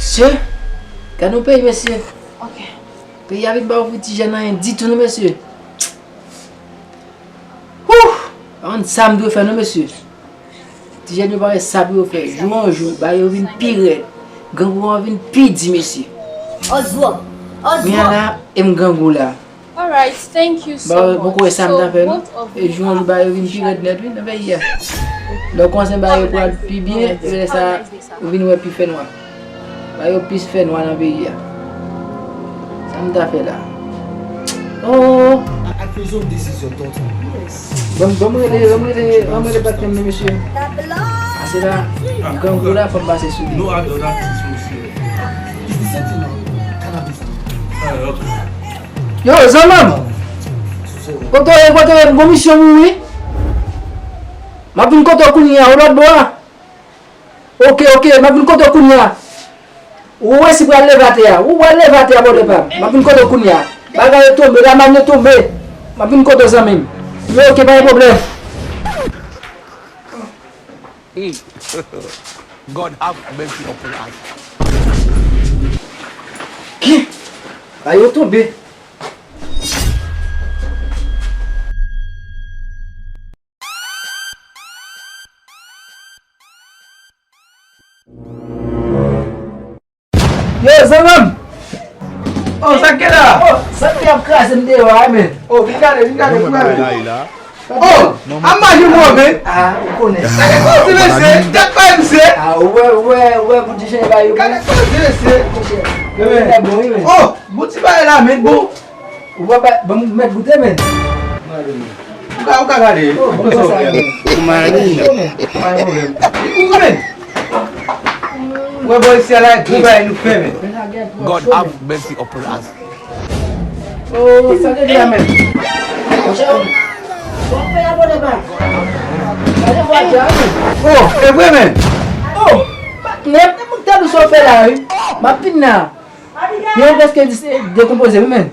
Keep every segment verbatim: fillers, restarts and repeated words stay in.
Mesye, gade yon peyi, mesye. Ok. Peyi a vin pa ofri ti jèn anyen ditou, non, mesye. Wouh! Pa konn sa m dwe fè, non, mesye. Ti jèn yo pa wè sa pou yo fè. Jou an jou, bagay yo vin pi rèd. Grangou an vin pi di, mesye. Oswald! Oswald! Mwen la, e m grangou la. Alright, thank you so much. Ba, bon, konnen sa m ta fè, non? E jou an jou, bagay yo vin pi rèd nèt, wi, nan peyi a. Lè w kòmanse bagay yo pral pi byen, e lè sa, ou vin wè pi fènwa. Bagay yo plis fènwa nan peyi a. Sa m ta fè la? Oh! At, at presume this is your daughter. Yes. Ban m, ban m rele, ban m rele, ban m rele patnè m nan, mesye. Pase la, grangou la, fò m pase sou li. No, I don't have to smoke cigarette. It's the same thing now. Cannabis. Ah, okay. Yo, zanmi m! Kote w ye, kote w ye? M gon misyon pou ou, wi. M ap vin kote w kounye a, ou lòt bò a. Ok, ok, m ap vin kote w kounye a. Ou wè si pral leve atè a. Ou pral leve atè a, bòdè pa m. M ap vin kote w kounye a. Bagay yo tonbe, lamann yo tonbe. M ap vin kote w, zanmi m. Men ok, pa gen pwoblèm. God have mercy upon us. Ki? Bagay yo tonbe. Yo, zanmi m! Oh, sa k gen la? Oh, sa k ap kraze m deyò a, men. Oh, vin gade, vin gade, vin gade. Oh, a maji mwen, men. Ah, ou konnen. Gade koze, mesye. Gade pa, mesye. Ah, ou wè, ou wè, ou wè, pou di jen ba yo. Gade koze, mesye. Yo, men. Oh, bon ti bagay la, men, bon. Ou pa, pa, ban m mèt goute, men. Ou ka, ou ka gade. Oh, bon, sa, men. Ou mari. Yo, men. Pa gen pwoblèm. Ou, men. Ou wè bò isi a la, gwo bagay nou fè, men. God have mercy upon us. Oh, sa te di la, men. Monchè, w ap fè la, bòdè pa. Gade vwa di a, men. Oh, e vre, men. Oh, patnè, m te di sa w fè la, wi. M ap vin la. Yo prèske dis-, dekonpoze, wi, men.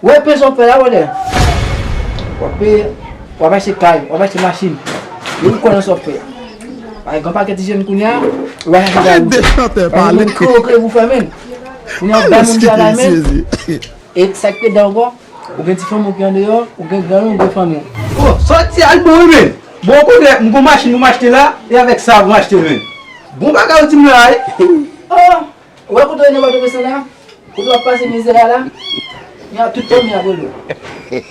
Wè, peye sa w fè la, wè lè. W ap peye, w ap achte kay, w ap achte machin. Yo, ou konnen sa w fè. Pa gen pakèt ti jèn kounye a, ou va chache kay pou fè. Chantè pale. Menm kreye, kreye pou fè, men. Kounye a, w bay moun travay, men. E sa k pi dan ankò, ou gen ti fanmi w ki andeyò, ou gen grann ou, ou gen fanmi w. Oh, sòti al bon, wi, men. Bon, kounye a, m gon machin pou m achte la, e avèk sa pou m achte, men. Bon bagay ou di m la, wi. Oh! Ou wè kote w ye nan Pòtoprens la? Kote w ap pase mizè a la? Gen tout fanmi ap rele w. Y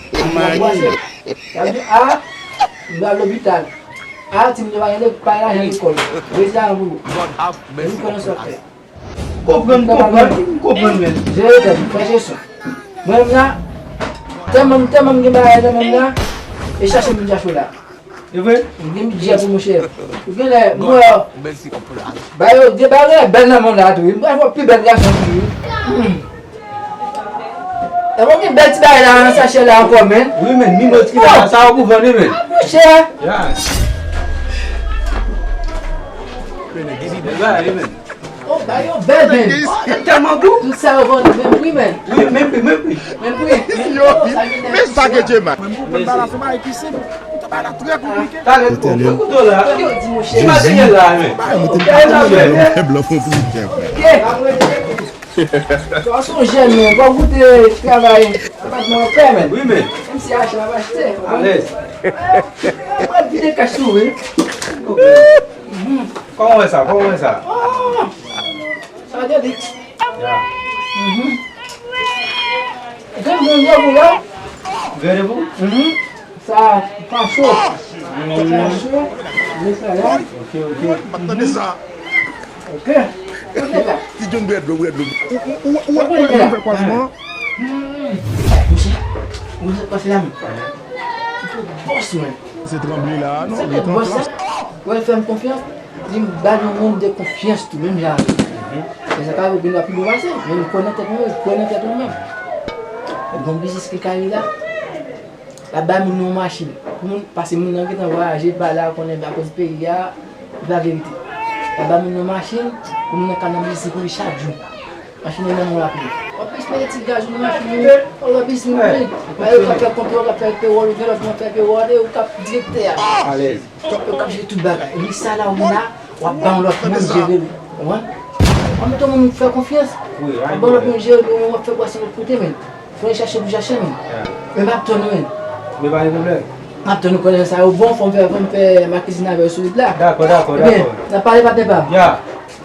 ap di, a, m pral lopital. A, timoun yo pa gen lekòl, pa gen lajan lekòl. Rete a pou ou. Men nou konnen sa w ap fè. Konprann, konprann, konprann, men. Jere tèt ou, fè jesyon. Mwen menm la, tèlman, tèlman m gen bagay nan men m la, e chache m vin chache w la. E vre? M gen bidjè pou monchè. Ou genlè, m wè. Ba yo, gen bagay bèl nan mond la tou, wi. M pral fè w pi bèl gason tou, wi. Hmm. E bon, gen bèl ti bagay la nan sachè la ankò, men. Wi, men, mimòz ki la, sa yo pou vann, wi, men. Ah, monchè. Ya. Bèl bagay, wi, men. Oh, ba yo bèl, men. Oh, tèlman gou. Tout sa yo vann menm pri, men. Wi, menm pri, menm pri. Menm pri. Yo, men sa ke Dye mal. Mwen, mwen, mwen, bagay la, se yon bagay ki senp. Mwen, bagay la trè konplike. Talè, pran kouto la. Ti materyèl la, men. Bagay mwen te pa konnen, men, blan fon pou li, frè. Ok. Twa se yon jèn, men. Bon, goute travay. Apatman an fè, men. Wi, men. Menm si achte, ap achte. Alèz. Mwen vide kach sou, wi. Ok. Kòman w wè sa? Kòman w wè sa? Oh! Sa te di. Ya. Mhm. Gen moun debout la. Gen debout? Mhm. Sa pa cho. Sa pa cho. Men sa la. Ok, ok. M pa t tande sa. Ok. Kote la? Ti John bwè dlo, bwè dlo. Ou, ou, ou, ou, ou, ou, ou fè kwazman? Hmm. Monchè, ou sa pase la menm? Ou bòs mwen. Se tranble la, non? Se bòs la. Ou fè m konfyans. Li m ba yon moun de konfyans tou, menm jan avè m. Men sa ka vin pi bon pase, men m kwè nan tèt mwen, m kwè nan tèt mwen menm. Bon biznis ki kay la. L ap bay moun nan yon machin. Pou moun, paske moun nan gentan vwayaje, pa la, konnen akoz peyi a, li pa verite. L ap bay moun nan yon machin, pou moun nan ka nan biznis pou li chak jou. Machin nan nan men w ap ye. W ap plis mete ti gaz nan machin ou, w ap plis mouri. Ba yo k ap fè kont ou, k ap fè pewòl ou, gen lòt moun ap fè pewòl, e ou k ap direktè a. Alèz. Yo k ap jere tout bagay. Epi sa la ou la, w ap ba yon lòt moun jere li. Ou konprann? W M tou moun fè konfyans. Wi, pa gen pwoblèm. Bon, lòt moun jere nou, w ap fè pwasyon lòt kote, men. Fò n chache pou chache, men. Men m ap tann ou, men. Men pa gen pwoblèm. M ap tann ou konnen sa yo bon, fò m fè, fò m fè makizin avè yo sou wout la. Dakò, dakò, dakò. N ap pale, patnè pa m. Ya.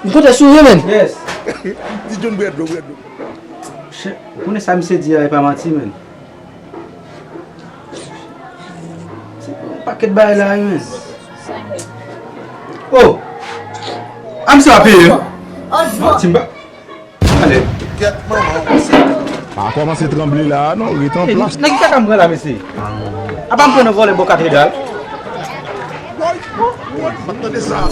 M konte sou ou, men. Yes. Di John bwè dlo, bwè dlo. Ou konnen sa misye di a, e pa manti, men. Se yon pakèt bagay la, wi, men. Oh! A, misye pa peye, non? Manti, m pa. Ale. Kèt manman w. Pa kòmanse tranble la, non, ret an plas. Nèg ki kaka m pran la, mesye. Apa m pran nan vòlè bò katedral? Woy, woy, woy, m ap tande sa.